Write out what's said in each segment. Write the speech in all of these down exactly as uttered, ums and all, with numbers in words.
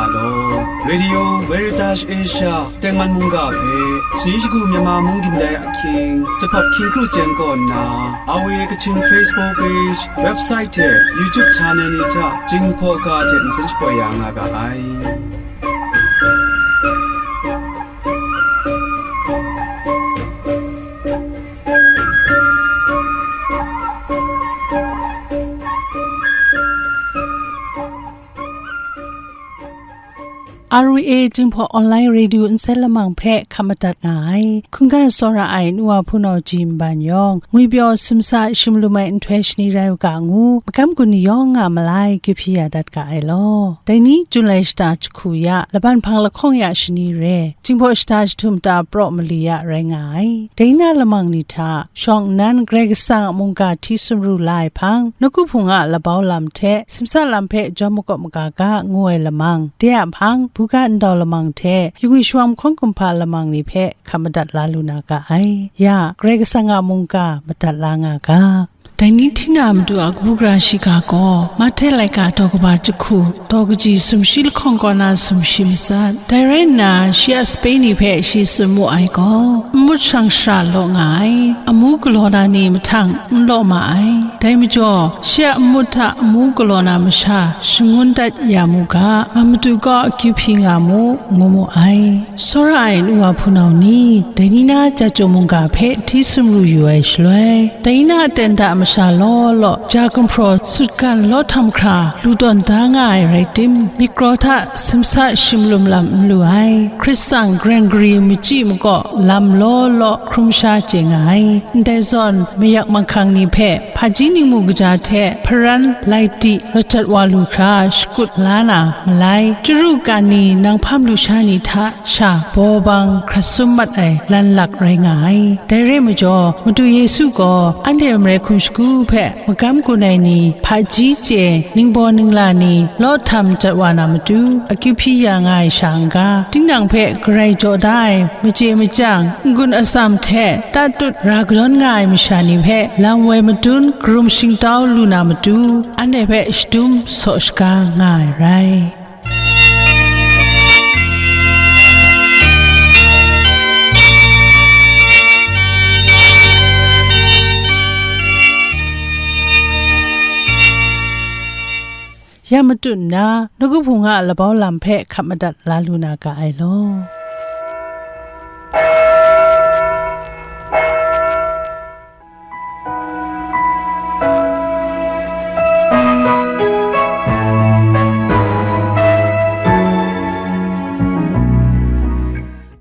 Law. Radio Veritas Asia tengman mungga hpe, shani shagu Myanmar mung gindai ahkying, jahpawt hkying kru jen kaw nna, R V A Kachin Facebook page, website hte YouTube channel ni hta Jinghpaw ga hte nsen shapoi ya nga ga ai. R V A Jinghpaw Online Radio nsen lamang hpe hkap madat nga ai. Hkungga tsawra ai nu wa hpunau ji nban yawng, ngwipyaw simsa shimlum ai nhtoi shani rai u ga ngu, magam gun ni yawng nga malai, kyu hpyi ya dat ga ai law. Dai ni Jun lai shata jahku ya, laban hpang lahkawng ya shani re, Jinghpaw shata jahtum ta praw mali ya rai nga ai. Dai na lamang ni hta shawng nnan Karai Kasang a mungga hti sumru la ai hpang, nawku hpung a labau lam hte simsa lam hpe jawm makawp maga ga ngu ai lamang, de a hpang, buga ndau lamang hte yungwi shawam hkawng kumhpa lamang ni hpe hkap madat la lu na ga ai. Ya, Karai Kasang a mungga madat la nga ga. Dai ni hti na matu a kabu gara shiga gaw, Mahte laika daw kaba jahku, daw kaji sumshi lahkawng kaw na sumshi matsat. Dai rai nna, shi a sape ni hpe shi tsun mu ai gaw, nmut shang shara law nga ai, amu galaw na ni mahtang n law ma ai. Dai majaw, shi a nmut hta amu galaw na masha shangun dat ya mu ga, ma matu kaw akyu hpyi nga mu, ngu mu ai. Tsawra ai nu wa hpunau ni, dai ni na Jahtum mungga hpe hti sumru yu ai shaloi, dai ni na aten da masha law law, ja gumhpraw sutgan law htam hkra lu tawn da nga ai rai tim, myit kraw hta simsa shimlum lam n lu ai, Hkristan Gregory machyi makaw lam law law hkrum sha chye nga ai. Ndai zawn, mayak mahkang ni hpe hpaji ningmu kaja hte hparan lai di rajat wa lu hkra shakut la na malai, chyaru kan ni nang hpam lusha ni hta sha baw bang hkrat sum mat ai lanlak rai nga ai. Dai re majaw, Madu Yesu gaw anhte marai hkum shagu hpe magam gun ai ni, hpaji chye, ningbaw ningla ni, law htam jat wa na matu, akyu hpyi ya nga ai sha n-ga, tinang hpe garai jaw da ai, machye machyang, n-gun atsam hte tatut ra kadawn nga ai masha ni hpe lam woi madun karum shingtau lu na matu, anhte hpe shadum saw shaga nga ai rai. Ya matut nna, nawku hpung a labau lam hpe hkap madat la lu na ga ai law.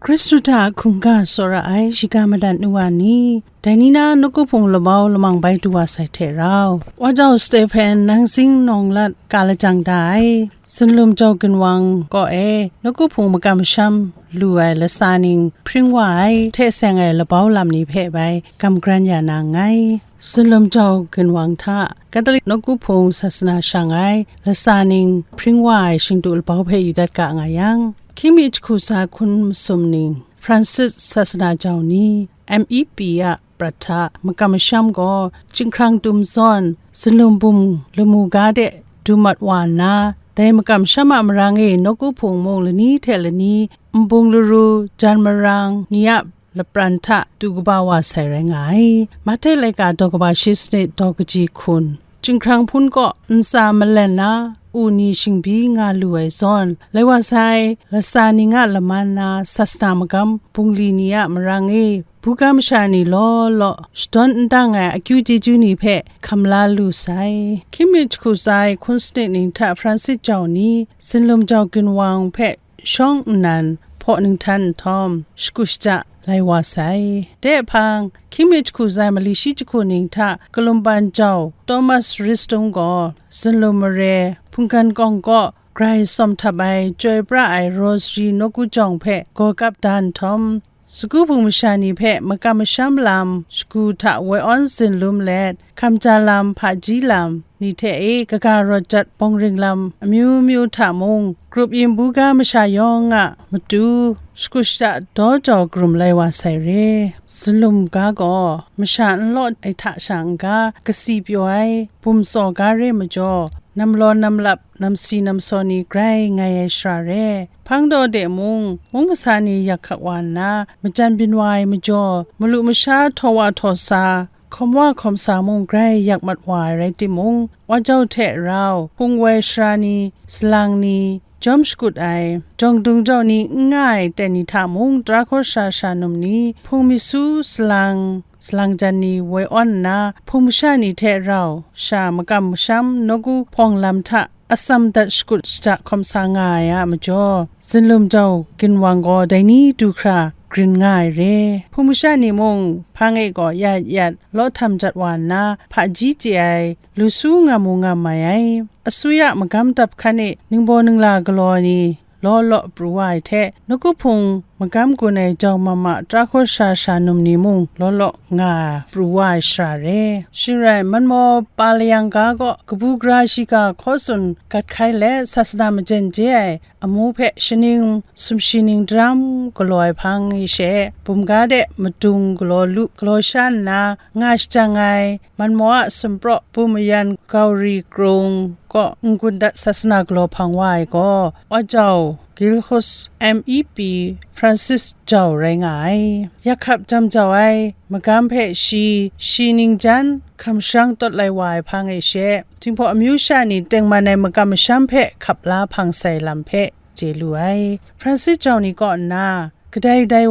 Hkristu hta hkungga tsawra ai shiga madat nu wa ni, dai ni na nawku hpung labau lamang bai du wa sai hte rau, Wa jau Stephen nang zing nawng lat ka lajang da ai, Zunlum jau ginwang kaw e nawku hpung makam masham lu ai lasa ning hpring wa ai hte seng ai labau lam ni hpe bai gam garan ya na nngai. Zunlum jau ginwang hta Catholic nawku hpung sasana shang ai lasa ning hpring wa ai shingdu labau hpe yu dat ga nga yang, hkying mi jahku tsa hkun masum ning, Francis sasana jau ni, M E P a prat hta makam masham gaw, chyinghkrang dum zawn, zunlum bum lamu ga de du mat wa nna, dai makam masham a marang e nawku hpung mung lani hte lani, nbung laru, jan marang ni a lapran hta du kaba wa sai rai nga ai. Mahte laika daw kaba shi sanit daw kaji hkun, chyinghkrang hpun kaw ntsa malen na u ni shingbyi nga lu ai zawn, lai wa sai, lasa ning a laman na sasana magam bungli ni a marang e, buga masha ni law law shadawn n dang ai akyu chyeju ni hpe hkam la lu sai. Hkying mi jahku tsa ai hkun sanit ning hta Francis jau ni, Zunlum jau ginwang hpe shawng nnan hpaw ninghtan nhtawm, shagu shaja lai wa sai. De hpang, hkying mi jahku tsa ai mali shi jahku ning hta Kalumban jau Thomas Ristung gaw, Zunlum mare, hpunggan kawng kaw grai tsawm htap ai, chyoi pra ai Rosary nawku jawng hpe gaw kap da nhtawm, sagu hpung masha ni hpe makam masham lam shagu hta woi awn zunlum let, hkamja lam, hpaji lam ni hte e kaga rawt jat bawng ring lam amyu myu hta mung, grup yin buga masha yawng a matu shagu shada daw jau karum lai wa sai re. Zunlum ga gaw masha n law ai hta sha n-ga, kasi pyaw ai, bum tsaw ga re majaw, namlawn namlap, namsi namsaw ni grai ngai ai shara re. Hpang daw de mung, mung masa ni yak hkak wa nna, majan byin wa ai majaw, malu masha htaw wa htaw sa, hkawm wa hkawm sa mung grai yak mat wa ai rai timung, wa jau hte rau, hpung woi sara ni, salang ni, jawm shakut ai, jawng dung jau ni n nga ai ten ni hta mung, tara hkawr sara sara num ni, hpung mi su salang, salang jan ni woi awn nna, hpung masha ni hte rau, sha makam masham, nawku hpawng lam hta, atsam dat shakut shada hkawm sa nga ai a majaw, zinlum jau ginwang gaw dai ni du hkra grin nga ai re. Hpung masha ni mung, hpang e gaw ya yat, law htam jat wa nna, hpaji chye ai, lu su ngam mu ngam mai ai. Asuya magam dap hkan e ningbaw ningla galaw ni, law law pru wa ai hte, nawku hpung magam gun ai jau mama tara hkawr sara sara num ni mung law law nga pru wa ai shara re. Shing rai, manmaw pa layang ga gaw kabu gara shiga hkaw tsun gat hkai let, sasana majen je ai amu hpe shaning sumshi ning daram galaw ai hpang i she, bumga de madung galaw lu galaw sha nna nga shajang ai, Manmaw a sumpraw bum mayan Gauri krung kaw n-gun dat sasana galaw hpang wa ai gaw, Wa Jau Gilhus M E P Francis Jau rai nga ai. Yakhap jam jau ai magam hpe shi, shi ningjan hkamshrang tawt lai wa ai hpang e she, Jinghpaw amyu sha ni tengman ai makam masham hpe hkap la hpang sai lam hpe chye lu ai. Francis Jau ni kaw nna, kadai kadai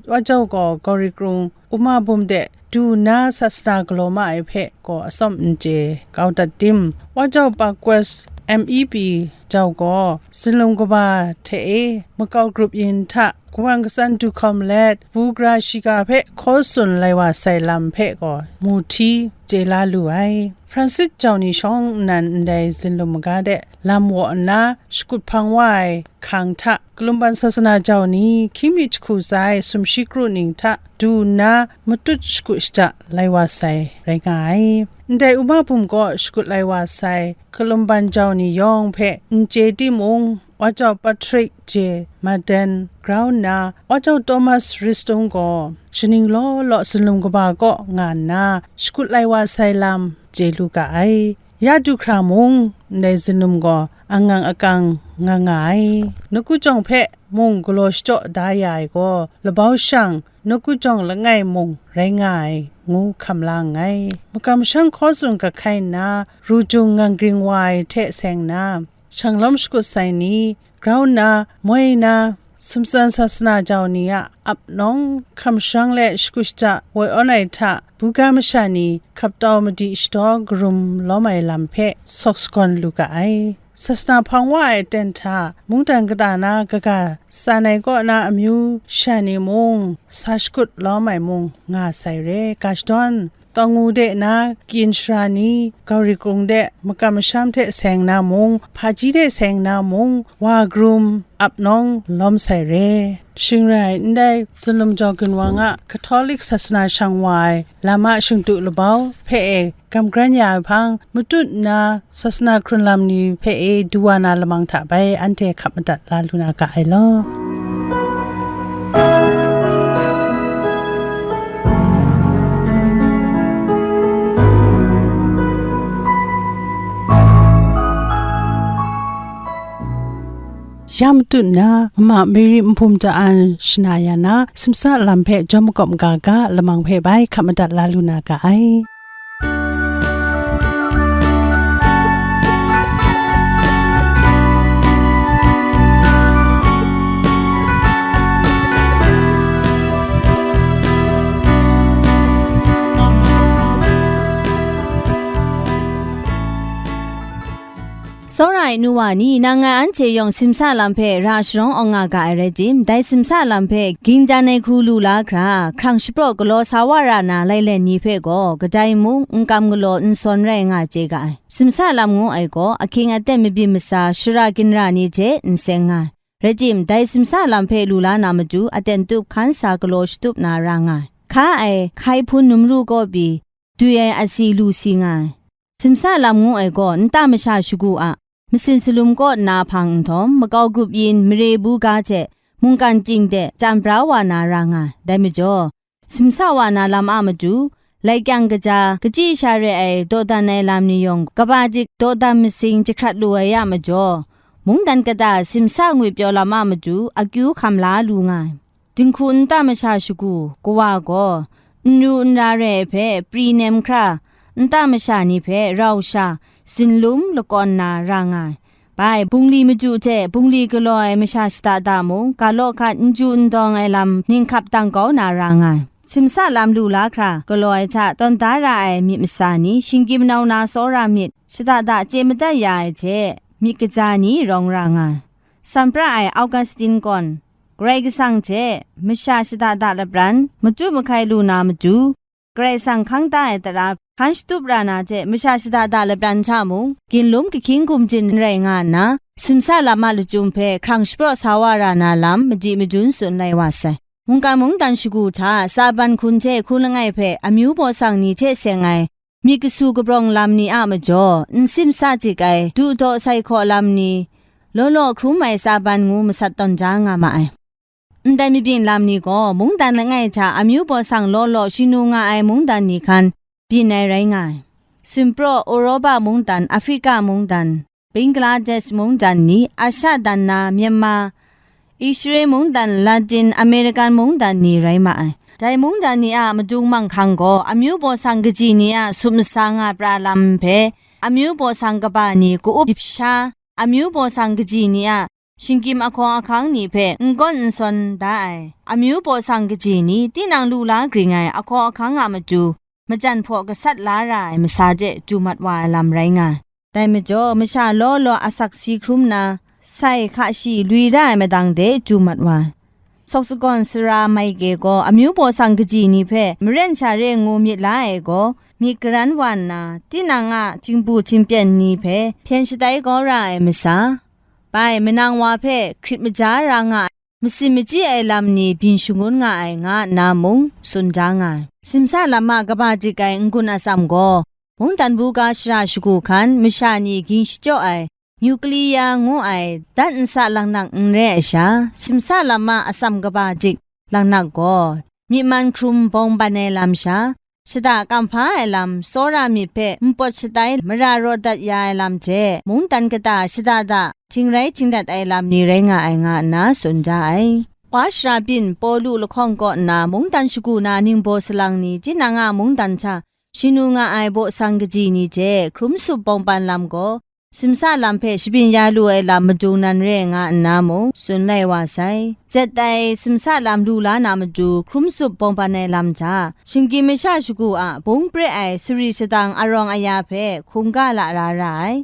Wa Jau gaw Gauri krung Uma bum de du nna sasana galaw ma ai hpe gaw atsawm n chye kau dat tim? Wa Jau Pakwes M E P Jau gaw zinlum kaba hte e makau grup yin hta kawan katsan du hkawm let, bu gara shiga hpe hkaw tsun lai wa sai lam hpe gaw mu hti chye la lu ai. Francis Jau ni shawng nnan ndai zinlum maga de lam waw nna, shakut hpang wa ai hkang hta, Kalumban sasana jau ni hkying mi jahku tsa ai sumshi kru ning hta du nna matut shakut shada lai wa sai rai nga ai. Ndai Uma bum kaw shakut lai wa sai Kalumban jau ni yawng hpe n chye timung, Wa Jau Patrick J. Maden grau nna, Wa Jau Thomas Ristung gaw shaning law law zinlum kaba kaw nga nna, shakut lai wa sai lam chye lu ga ai. Ya du hkra mung, ndai zinlum gaw angang akang nga nga ai. Nawku jawng hpe mung galaw shachyaw da ya ai gaw, labau shang nawku jawng langai mung rai nga ai, ngu hkam la nngai. Makam masham hkaw tsun gat hkai nna, ru jung ngang gring wa ai hte seng nna, shang lawm shakut sai ni, grau nna, moi nna, sumtsan sasana jau ni a ap nawng hkamshrang let shakut shada woi awn ai hta, buga masha ni hkaptau madi shadaw karum lawm ai lam hpe sawk sagawn lu ga ai. Sasana hpang wa ai aten hta, mungdan kata na kaga tsan ai kaw na amyu sha ni mung sa shakut lawm ai mung nga sai re. Ga shadawn, Tawngngu de na kyin shara ni, Gauri krung de makam masham hte seng na mung, hpaji hte seng na mung, wa karum ap nawng lawm sai re. Shing rai, ndai Zunlum Jau Ginwang a Catholic sasana shang wa ai lam a shingtu labau hpe e gam gran ya ai hpang, matut nna sasana hkrun lam ni hpe e du wa na lamang hta bai anhte hkap madat la lu na ga ai law. Ya matut nna, mama Mary Nhpum Ja An shana ya na, simsa lam hpe jawm makawp maga ga lamang hpe bai hkap madat la lu na ga ai. Tsawra ai nu wa ni, nang ngai anhte yawng simsa lam hpe ra sharawng awng nga ga ai rai tim, dai simsa lam hpe ging dan ai hku lu la hkra, hkrang shapraw galaw sa wa ra na lailen ni hpe gaw, kadai mung n kam galaw n sawn rai nga chye ga ai. Simsa lam ngu ai gaw, ahkying aten mabyin masa, shara ginra ni hte n seng nga ai. Rai tim, dai simsa lam hpe lu la na matu, aten tup hkan sa galaw shatup na ra nga ai. Hka ai, hkai hpun numru kaw pyi, dwi ai asi lu si nga ai. Simsa lam ngu ai gaw, nta masha shagu a, masin salum kaw nna hpang nhtawm, makau grup yin, mare bu ga hte, mungkan ting de, chyan bra wa na ra nga ai. Dai majaw, simsa wa na lam a matu, lai kyang kaja, kachyi sha re ai dawdan ai lam ni yawng kaba jik dawdan masing jahkrat lu ai a majaw, mungdan kata simsa ngwipyaw lam a matu akyu hkam la lu nga ai. Dinghku nta masha shagu kawa gaw, n ru n ra re ai hpe pri nem hkra, nta masha ni hpe rau sha, zinlum lakawn na ra nga ai. Bai, bungli maju hte bungli galaw ai masha shada da mung, ga law hkat n ju n dawng ai lam ninghkap dang kau na ra nga ai. Simsa lam lu la hkra galaw ai hta tawn da ra ai myit masa ni, shinggyim nau na tsawra myit, shada da chye madat ya ai hte, myit kaja ni rawng ra nga ai. San pra ai Augustin gawn, Karai Kasang hte masha shada da lapran, machyu mahkai lu na matu, Karai Kasang hkang da ai tara hkan shatup ra na hte masha shada da lapran hta mung, ginlum kahkying gumjin n rai nga nna, simsa lam a lachyum hpe hkrang shapraw sa wa ra na lam madi madun tsun lai wa sai. Mungkan mungdan shagu hta Saban hkun hte hkun langai hpe amyu baw sang ni hte seng ai myit kasu kabrawng lam ni a majaw, n simsa jik ai du daw sai hkaw lam ni, law law hkrum ai Saban ngu masat tawn ja nga ma ai. Ndai mabyin lam ni gaw mungdan langai hta amyu baw sang law law shanu nga ai mungdan ni hkan byin ai rai nga ai. Simpraw, Europa mungdan, Afrika mungdan, Bangladesh mungdan ni, Asha dan na Myanmar, Israel mungdan, Latin American mungdan ni rai ma ai. Dai mungdan ni a madung manghkang gaw amyu baw sang kaji ni a sup masa nga pra lam hpe, amyu baw sang kaba ni ka-up dip sha, amyu baw sang kaji ni a shinggyim ahkaw ahkang ni hpe n gawn n sawn da ai, amyu baw sang kaji ni tinang lu la gring ai ahkaw ahkang a matu, majan hpaw gasat la ra ai masa de du mat wa ai lam rai nga ai. Dai majaw, masha law law asak si hkrum na, sai hka shi lui ra ai madang de du mat wa ai. Sawk sagawn sara Maike gaw amyu baw sang kaji ni hpe maren sha re ngu myit la ai gaw, myit karan wa nna, tinang a htingbu htingpyen ni hpe hpyen shatai kau ra ai masa, bai manang wa hpe hkrit maja ra nga ai, masin machyi ai lam ni byin shangun nga ai, nga nna mung tsun da nga ai. Simsa lam a kaba jik ai n-gun atsam gaw, mungdan buga shara shagu hkan masha ni ging shachyaw ai, nuclear ngu ai dat nsa laknak n re ai sha, simsa lam a atsam kaba jik laknak gaw, myi man hkrum bawng ban ai lam sha, shada kamhpa ai lam, tsawra myit hpe npawt shatai mara raw dat ya ai lam hte, mungdan kata shada da htingrai htingdat ai lam ni rai nga ai, nga nna tsun da ai. Wa shara byin Pawlu lahkawng kaw nna mungdan shagu na ningbaw salang ni, tinang a mungdan hta shanu nga ai baw sang kaji ni hte hkrum sup bawng ban lam gaw, simsa lam hpe shabyin ya lu ai lam madung nan re nga nna mung tsun lai wa sai. Jet ai simsa lam lu la na matu hkrum sup bawng ban ai lam hta, shinggyim masha shagu a bung pre ai sari sadang arawng aya hpe hkungga lara ra ai.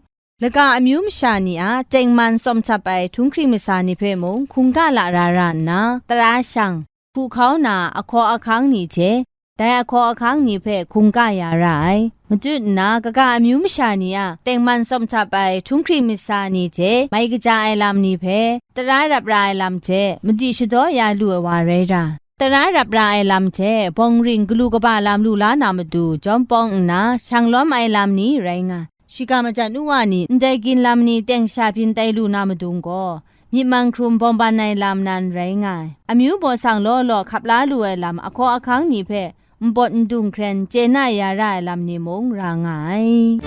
Laga amyu masha ni a tengman tsawm htap ai htunghkring masa ni hpe mung hkungga lara ra nna, tara shang, hku hkau na ahkaw ahkang ni hte, dai ahkaw ahkang ni hpe hkungga ya ra ai. Matut nna, kaga amyu masha ni a tengman tsawm htap ai htunghkring masa ni hte mai kaja ai lam ni hpe, tara rap ra ai lam hte madi shadaw ya lu ai wa rai ra, tara rap ra ai lam hte bawng ring galu kaba lam lu la na matu jawm pawng nna, shang lawm ai lam ni rai nga, shiga majan nu wa ni ndai ginlam ni teng sha byin tai lu na madung gaw, myit man hkrum bawng ban ai lam nan rai nga ai. Amyu baw sang law law hkap la lu ai lam ahkaw ahkang ni hpe npawt ndung hkren chye na ya ra ai lam ni mung ra nga ai.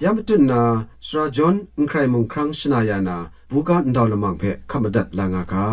Ya matut nna, Sara John N Hkrai Mung Hkrang shana ya na, buga ndau lamang hpe hkap madat la nga ga.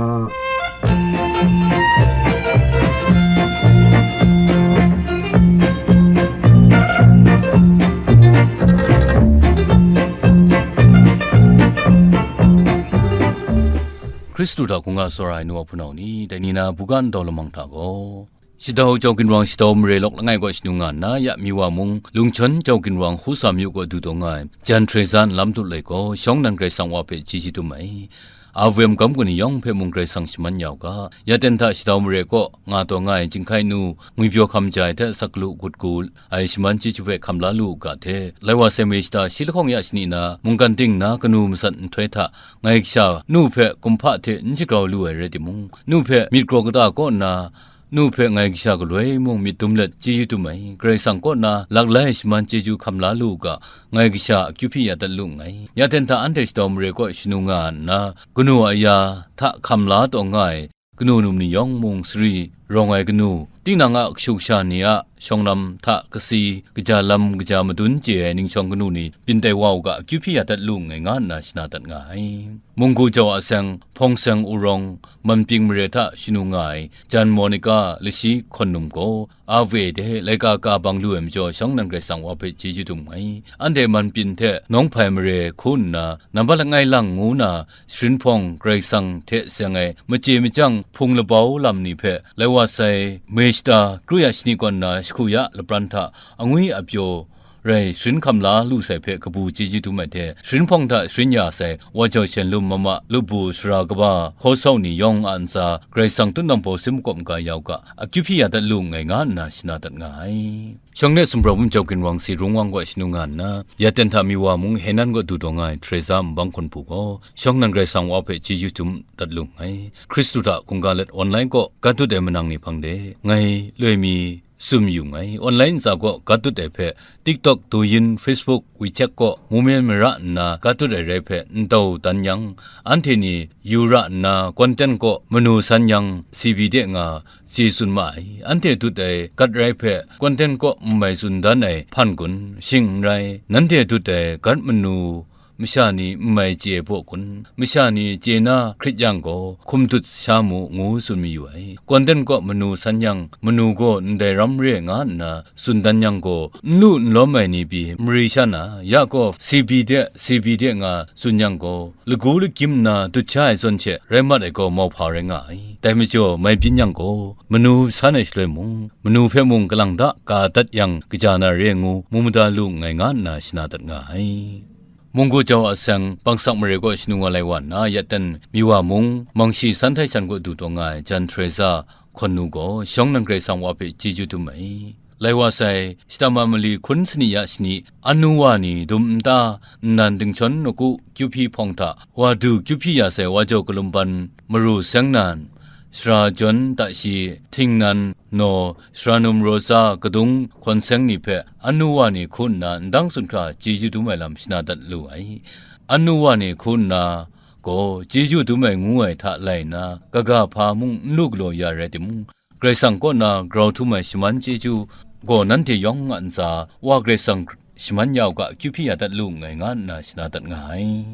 Hkristu hta hkungga tsawra ai nu wa hpunau ni, dai ni na buga ndau lamang hta gaw, Shadau jau ginwang shadau mare lawk langai kaw shanu nga nna, ya mi wa mung, Lungchawn jau ginwang Husa myu kaw du taw nga ai, jan hkre za nlam dut lai gaw, shawng nan Karai Kasang wa hpe chyeju dum ai. A V M gam kaw ni yawng hpe mung Karai Kasang shaman ya u ga, ya ten hta shadau mare kaw nga taw nga ai Jinghkai nu, ngwipyaw hkam ja ai hte saklaw gut gu ai shaman chyeju hpe hkam la lu u ga hte, lai wa sai mi shata shi lahkawng ya shani na, mungkan ting na kanu masat nhtoi hta, ngai kasha nu hpe kumhpa hte n shagrau lu ai rai timung, nu hpe myit kraw kata kaw nna, Nu hpe ngai kasha galoi mung myit dum let chyeju dum ai, Karai Kasang kaw na laklai shaman chyeju hkam la lu u ga, ngai kasha akyu hpyi ya dat lu nngai. Ya ten hta anhte shadau mare kaw shanu nga nna, kanu aya hta hkam la taw nga ai, kanu num ni yawng mung sari rawng ai kanu, tinang a kashu kasha ni a shawng lam hta kasi, kaja lam kaja madun chye ai ning shawng kanu ni byin tai wa u ga, akyu hpyi ya dat lu nngai, nga nna shana dat nga ai. Munggu jau a seng, hpawng seng urawng, Manpying mare hta shanu nga ai, Jan Monica lashi hkawn num gaw, a we de laika ka bang lu ai majaw, shawng nnan Karai Kasang wa hpe chyeju dum nngai. Anhte Manpying hte Nawng Hpai mare hku nna, nambat langai lang ngu na, sharin hpawng Karai Kasang hte seng ai, machye machyang hpung labau lam ni hpe, lai wa sai, May shata kru ya shani kaw nna, shahku ya lapran hta, angwi apyaw rai sharin hkam la lu sai hpe kabu chyeju dum ai hte, sharin hpawng hta sharin ya sai, wa jau shen lum mama, lupbu, sara kaba, hkaw sau ni yawng a ntsa, Karai Kasang tutnawng hpaw sim makawp maga ya u ga, akyu hpyi ya dat lu nngai, nga nna shana dat nga ai. Shawng de sumprau bum jau ginwang si rung wang gaw shanu nga nna, ya ten hta Miwa mung Henan gaw du taw nga ai Teresa nbang hkawn hpu gaw, shawng nnan Karai Kasang wa hpe chyeju dum dat lu nngai. Hkristu hta hkungga let online gaw gat dut ai manang ni hpang de, ngai loi mi tsun mayu nngai. Online ntsa gaw gat dut ai hpe, TikTok, Douyin, Facebook, WeChat kaw mu men mara nna gat dut ai rai hpe, ntau dan yang, anhte ni yu ra nna, content kaw manu san yang, C B de nga, chye tsun ma ai. Anhte dut ai gat rai hpe, content kaw n mai tsun dan ai hpan kun, shing n rai, nanhte dut ai gat manu masha ni n mai chye ai baw kun, masha ni chye na hkrit yang gaw, hkum dut sha mu, ngu tsun mayu ai. Content kaw manu san yang, manu gaw ndai ram re nga nna tsun dan yang gaw, n lu n lawm ai ni pyi mari sha na, ya gaw C B de, C B de nga tsun yang gaw, lagu lagyim nna dut sha ai zawn hte rai mat ai gaw mauhpa rai nga ai. Dai majaw, mai byin yang gaw, manu san ai shaloi mung, manu hpe mung kalang da ka dat yang kaja na re ngu, mu mada lu nngai, nga nna shana dat nga ai. Munggu jau a seng, Bangsak mare kaw shanu nga lai wa nna, ya ten Miwa mung, Mangshi san htai shan kaw du taw nga ai Jan Teresa hkawn nu gaw, shawng nnan Karai Kasang wa hpe chyeju dum ai. Lai wa sai, shata ma mali hkun sani ya shani, anu wa ni dum nta, nnan dingchawn nawku kyu hpyi hpawng hta, wa du kyu hpyi ya sai, wa jau kalum ban, maru seng nan, sara jawn ta shi, hting nan, naw, sara num rosa kadung hkawn seng ni hpe, anu wa ni hku nna ndang tsun hkra chyeju dum ai lam shana dat lu ai. Anu wa ni hku nna gaw, chyeju dum ai ngu ai hta lai nna, kaga hpa mung n lu galaw ya rai timung, Karai Kasang kaw na grau htum ai shaman chyeju gaw nanhte yawng a ntsa, Wa Karai Kasang shaman ya u ga, akyu hpyi ya dat lu nngai, nga nna shana dat nga ai.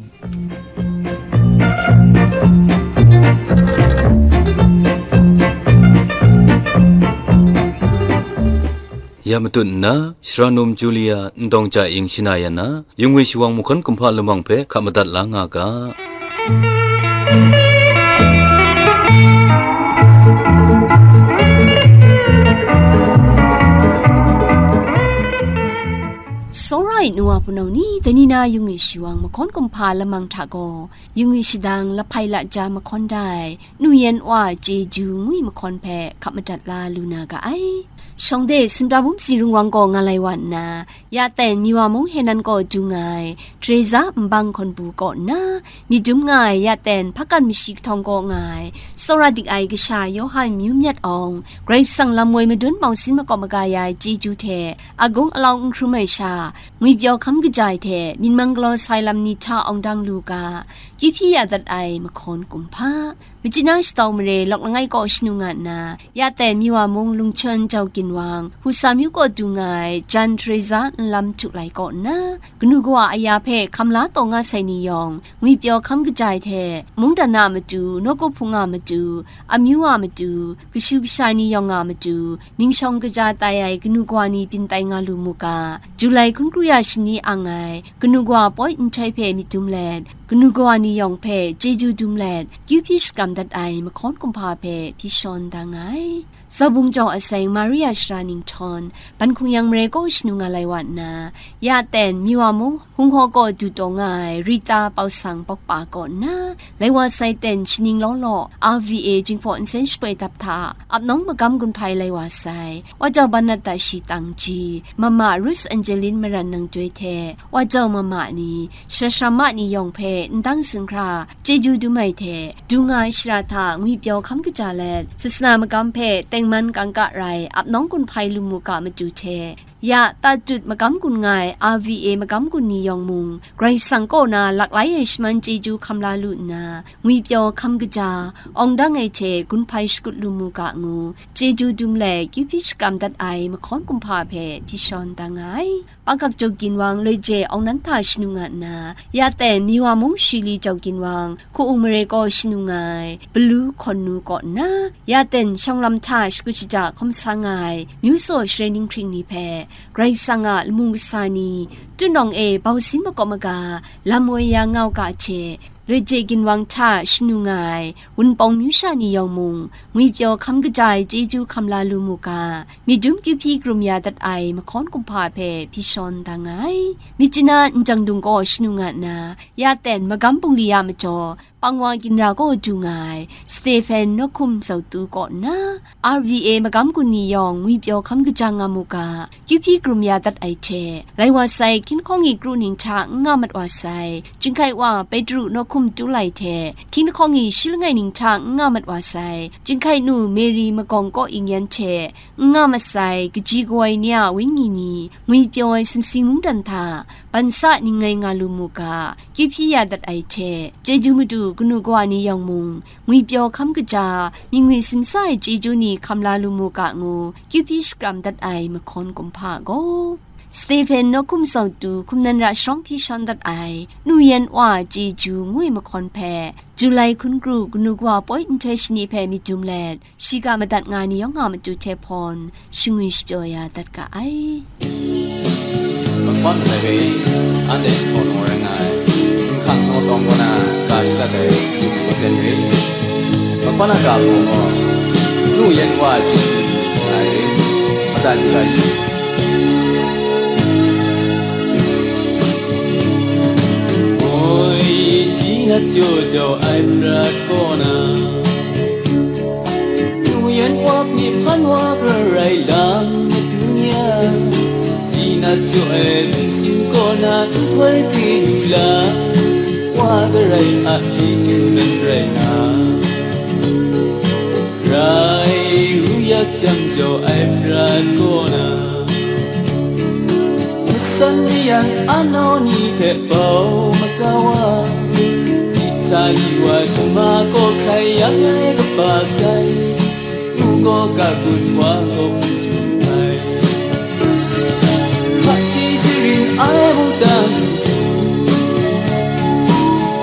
Ya matut nna, Shara num Julia Ndawng Ja Ing shana ya na, Yungwi Shawang mahkawn kumhpa lamang hpe hka madat la nga ga. Tsawra ai nu wa hpunau ni, dai ni na Yungwi Shawang mahkawn kumhpa lamang hta gaw, Yungwi Shadang Lahpai Laja mahkawn dai, Nu Yan Wa Chyeju ngu ai mahkawn hpe hka madat la lu na ga ai. Shawng de, sumta bum si rung wang gaw nga lai wa nna, ya ten Miwa mung Henan kaw du nga ai, Teresa nbang hkawn bu kaw nna, myit dum nga ai, ya ten hpakan mashi kahtawng kaw nga ai, tsawra dik ai kasha Yawhan Myu Myat Awng, Karai Kasang lam woi madun mau sin makawp maga ya ai chyeju hte, agung alau n hkrum ai sha, ngwipyaw hkam kaja ai hte, myit mang galaw sai lam ni hta awng dang lu ga, kyu hpyi ya dat ai mahkawn kumhpa. Machyi na shatau mare lawk langai kaw shanu nga nna, ya ten Miwa mung Lungchyawn Jau Ginwang, Husa myu kaw du nga ai Jan Teresa nlam htu lai kaw nna, kanu kawa aya hpe hkam la taw nga sai ni yawng, ngwipyaw hkam kaja ai hte, mungdan a matu, nawku hpung a matu, amyu a matu, kashu kasha ni yawng a matu, ningshawng kaja tai ai kanu kawa ni byin tai nga lu mu ga, July hkun kru ya shani ang ai, kanu kawa poi nhtoi hpe myit dum let, kanu kawa ni yawng hpe chyeju dum let, kyu hpyi shakram dat ai mahkawn kumhpa hpe hpyi shawn da nga ai. Zaubung jau a seng Maria Shara Ninghtawng, Ban Hkung Yang mare kaw shanu nga lai wa nna, ya ten Miwa mung Hung Haw kaw du taw nga ai Rita Pausang Pawkpa kaw nna, lai wa sai ten shaning law law, R V A Jinghpaw Nsen Shapoi dap hta, ap nawng magam gun hpai lai wa sai, Wa Jau Banat da shi tang ji, Mama Ruth Angeline Maran Nang Doi hte, Wa Jau Mama ni, Shara Shara Ma ni yawng hpe, ndang zunghkra, chyeju dum ai hte, dung nga ai shara hta ngwipyaw hkam kaja let, sasana magam hpe tengman kangka rai ap nawng gun hpai lu mu ga matu hte, ya tatut magam gun nga ai R V A magam gun ni yawng mung, Karai Kasang kaw na laklai ai shaman chyeju hkam la lu nna, ngwipyaw hkam kaja, awng dang ai hte gun hpai shakut lu mu ga ngu, chyeju dum let kyu hpyi shakram dat ai mahkawn kumhpa hpe hpyi shawn da nga ai. Pakak jaw ginwang loi je awng nan hta shanu nga nna, ya ten Miwa mung Shili jaw ginwang hku-ung mare kaw shanu nga ai, Palu hkawn nu kaw nna, ya ten shawng lam hta shakut shaja hkawm sa nga ai, myu tsaw share ninghkring ni hpe, Karai Kasang a lamu kasa ni, tutnawng e bausin makawp maga, lam woi ya nga u ga hte, loi je ginwang hta shanu nga ai, Wunpawng myu sha ni yawng mung, ngwipyaw hkam kaja ai chyeju hkam la lu mu ga, myit dum kyu hpyi karum ya dat ai mahkawn kumhpa hpe hpyi shawn da nga ai. Myitkyina Njang Dung kaw shanu nga nna, ya ten magam bungli a majaw, pangwa ginra kaw du nga ai, Stephen Nawhkum Zautu kaw nna, R V A magam gun ni yawng ngwipyaw hkam kaja nga mu ga, kyu hpyi karum ya dat ai hte, lai wa sai hkying hkawng i kru ning hta n nga mat wa sai, Jinghkai wa Petru Nawhkum Tulai hte, hkying hkawng i shi langai ning hta n nga mat wa sai, Jinghkai nu Mary Magawng kaw i yan hte, n nga masai, kaji kawai ni a wenyi ni, ngwipyaw ai sumsing mungdan hta, ban sa ning ngai nga lu mu ga, kyu hpyi ya dat ai hte, chyeju madu kanu kawa ni yawng mung, ngwipyaw hkam kaja, myit ngwi simsa ai chyeju ni hkam la lu mu ga ngu, kyu hpyi shakram dat ai mahkawn kumhpa gaw, Stephen Nawhkum Zautu hkum nan ra sharawng hpyi shawn dat ai, Nu Yan Wa chyeju ngu ai mahkawn hpe, July hkun kru kanu kawa poi nhtoi shani hpe myit dum let, shiga madat nga ni yawng a matu hte hpawn, shangwi shapyaw ya dat ga ai. Mahkawn langai hpe, anhte hpaw nu rai nga ai, Nhkang Naw Tawng kaw na ka shadat ai, Hkristu hpung hpawt re. Mahkawn a ga hpaw gaw, Nu Yan Wa chyeju nga ai, madat yu ai. Moi, ji nat jaw jau ai prat kaw na, Nu Yan Wa hpe hpan wa gara rai lam madun ya, ji nat jaw ai lungsim kaw na nhtoi hpe lu la, wa gara ai a chyeju nan rai na, rai ru yak jang jau ai prat kaw na, masan mayan a nau ni hpe bau makau ai, di sa yi wa shama kaw hkrai yang ai kaba sai, nu gaw ga gun wa gaw hpung jum ai. Hpaji sharin ai mungdan,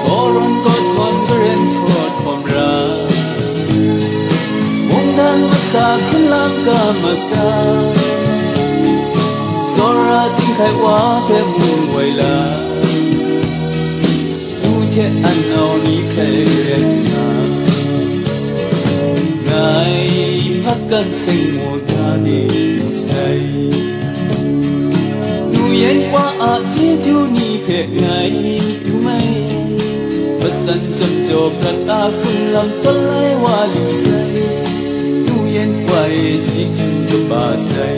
kawrawn kawhtawn, karen hkawt hkawm ra, mungdan masa hkrun lam ga maga, tsawra Jinghkai wa hpe mu woi la, nu hte an nau ni hkrai ren nga, ngai hpakan seng maw da de lu sai. Nu Yan Wa a chyeju ni hpe ngai dum ai, masan jam jaw prat a hkrun lam tawn lai wa lu sai, Nu Yan Wa e chyeju kaba sai.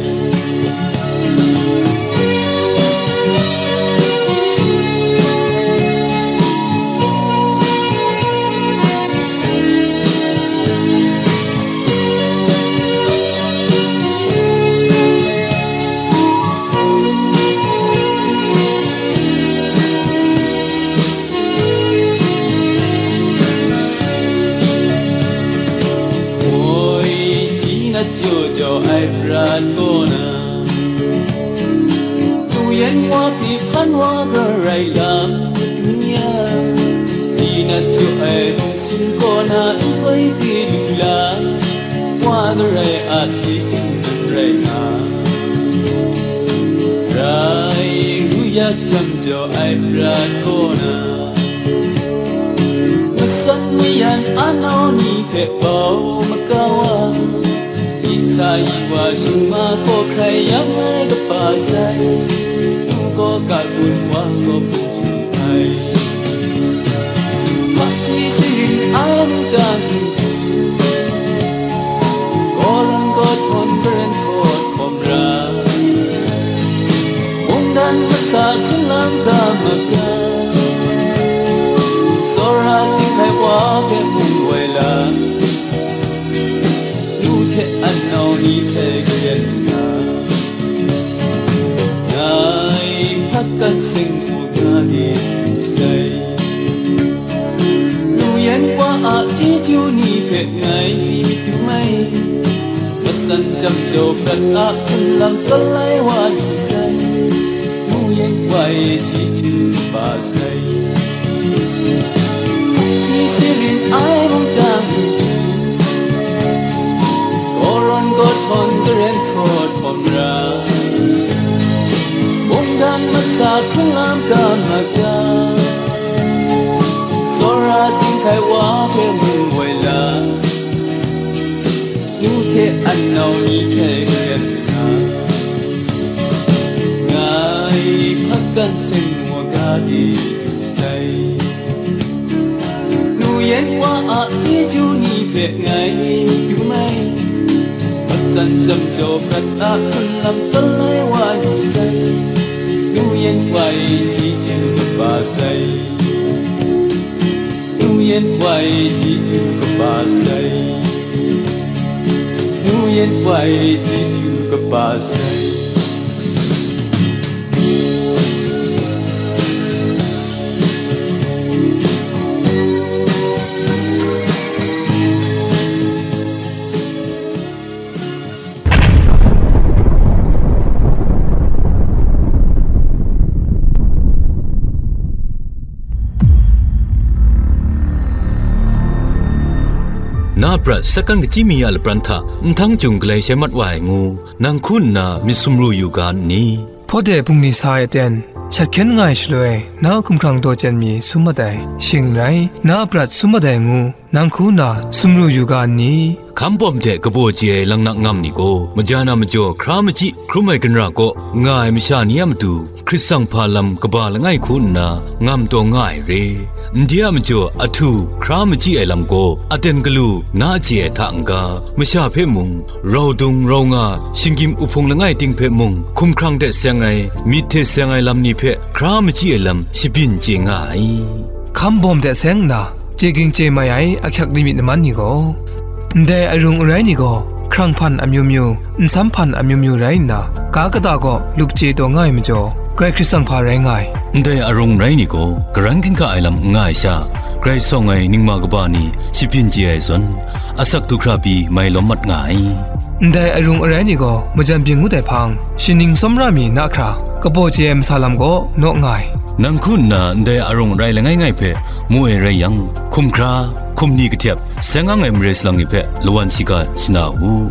Moi, ji nat jaw jau ai prat kaw na, Nu Yan Wa hpe hpan wa gara rai lam madun ya, ji nat jaw ai lungsim kaw na nhtoi hpe lu la, wa gara ai a chyeju nan rai nga, rai ru yak jang jau ai prat kaw na, masan mayan a nau ni hpe bau makau ai, di sa yi wa shama kaw hkrai yang ai kaba sai, nu gaw ga gun wa gaw hpung jum ai. Hpaji sharin ai mungdan, kawrawn kawhtawn, karen hkawt hkawm ra, mungdan masa hkrun lam ga maga, Daw prat a hkrun lam tawn ai wa lu sai, nu yen wa e chyeju kaba sai. Hpyi sharin ai mungdan, kawrawn kawhtawn karen hkawt hkawm ra, mungdan masa hkrun lam ga ma ga, tsawra chyinghkai wa hpe mung woi la, nu hte anau ni hpe karen nna, ngai hpakan seng wa ga de lu sai. Nu yen wa a chyeju ni hpe ngai du mai, masan jam jaw prat a hkrun lam tawn ai wa lu sai. Nu yen wa e chyeju kaba sai. Nu yen wa e chyeju kaba sai. Nu yen wa e chyeju kaba sai. Na a prat sakan kachyi mi a lapran hta nhtang chyung galai shai mat wa ai ngu, nang hku nna myit sumru yu ga nni? Hpawt de bungli sa ai aten, shat hkyen nga ai shaloi, na a hkumhkrang daw chyen mi sum mat ai, shing n rai, na a prat sum mat ai ngu, nang hku nna sumru yu ga nni? Hkam bawm hte kabaw chye ai laknak ngam ni gaw, majan a majaw hkra machyi hkrum ai ginra kaw nga ai masha ni a matu, Hkrit tsang hpa lam kaba langai hku nna ngam taw nga ai re. Ndai a majaw ahtu hkra machyi ai lam gaw aten galu na chye ai hta n-ga, masha hpe mung, rau dung rau nga, shinggyim uhpung langai ting hpe mung, hkumhkrang hte seng ai, myit hte seng ai lam ni hpe hkra machyi ai lam shabyin chye nga ai. Hkam bawm hte seng nna, chye ging chye mai ai ahkyak limit laman ni gaw, ndai arung arai ni gaw, hkrang hpan amyu myu, nsam hpan amyu myu rai nna, ga kata kaw lup chye taw nga ai majaw, Karai Hkrit tsang hpa rai nga ai. Ndai arung rai ni gaw, karan ginhka ai lam n nga ai sha, Karai tsawng ai ningma kaba ni shabyin chye ai zawn, asak du hkra pyi mai lawm mat nga ai. Ndai arung arai ni gaw majan byin ngut ai hpang, shaning tsawmra mi na hkra, kabaw chye ai masa lam gaw naw nga ai. Nang hku nna ndai arung arai langai ngai hpe mu ai rai yang, hkum hkra, hkum ni kahtep, seng ang ai mare salang ni hpe lawan shiga shana u.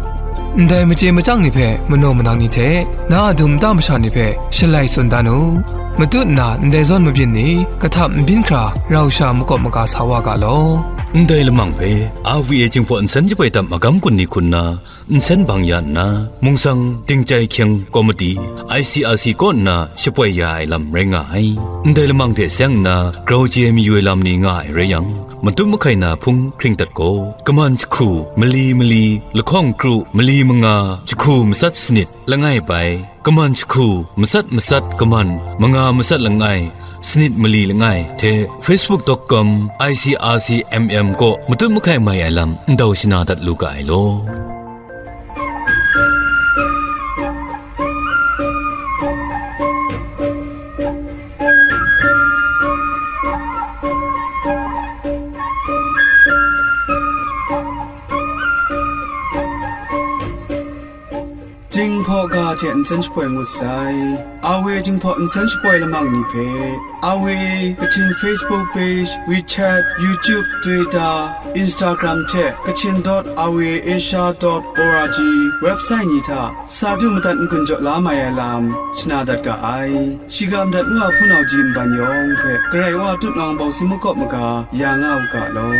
Ndai machye machyang ni hpe manaw manang ni hte, na a dum nta masha ni hpe shalai tsun dan u. Matut nna ndai zawn mabyin ni, kahtap nbyin hkra rau sha makawp maga sa wa ga law. Ndai lamang hpe, R V A Jinghpaw Nsen Shapoi Tam Magam Kun ni hku nna, nsen bang ya nna, mungsang, tingchyai hkyeng komiti, I C R C kaw nna shapoi ya ai lam rai nga ai. Ndai lamang hte seng nna, grau chye mayu ai lam ni nga ai rai yang, matut mahkai na hpung hkring dat gaw, kaman jahku, mali mali, lahkawng kru, mali manga, jahku matsat sanit, langai bai, kaman jahku, matsat matsat kaman, manga matsat langai, sanit mali langai hte facebook dot com, I C R C M M kaw matut mahkai mai ai lam ndau shana dat lu ga ai law. Jinghpaw ga hte nsen shapoi ngut sai. Awe Jinghpaw nsen shapoi lamang ni hpe, Awe Kachin Facebook page, WeChat, YouTube, Twitter, Instagram hte Kachin dot awe asia dot org website ni hta sa du madat n-gun jaw la mai ai lam shana dat ga ai. Shiga madat Wa hpunau ji nban yawng hpe Karai Wa tutnawng bawng si makawp maga ya nga u ga law.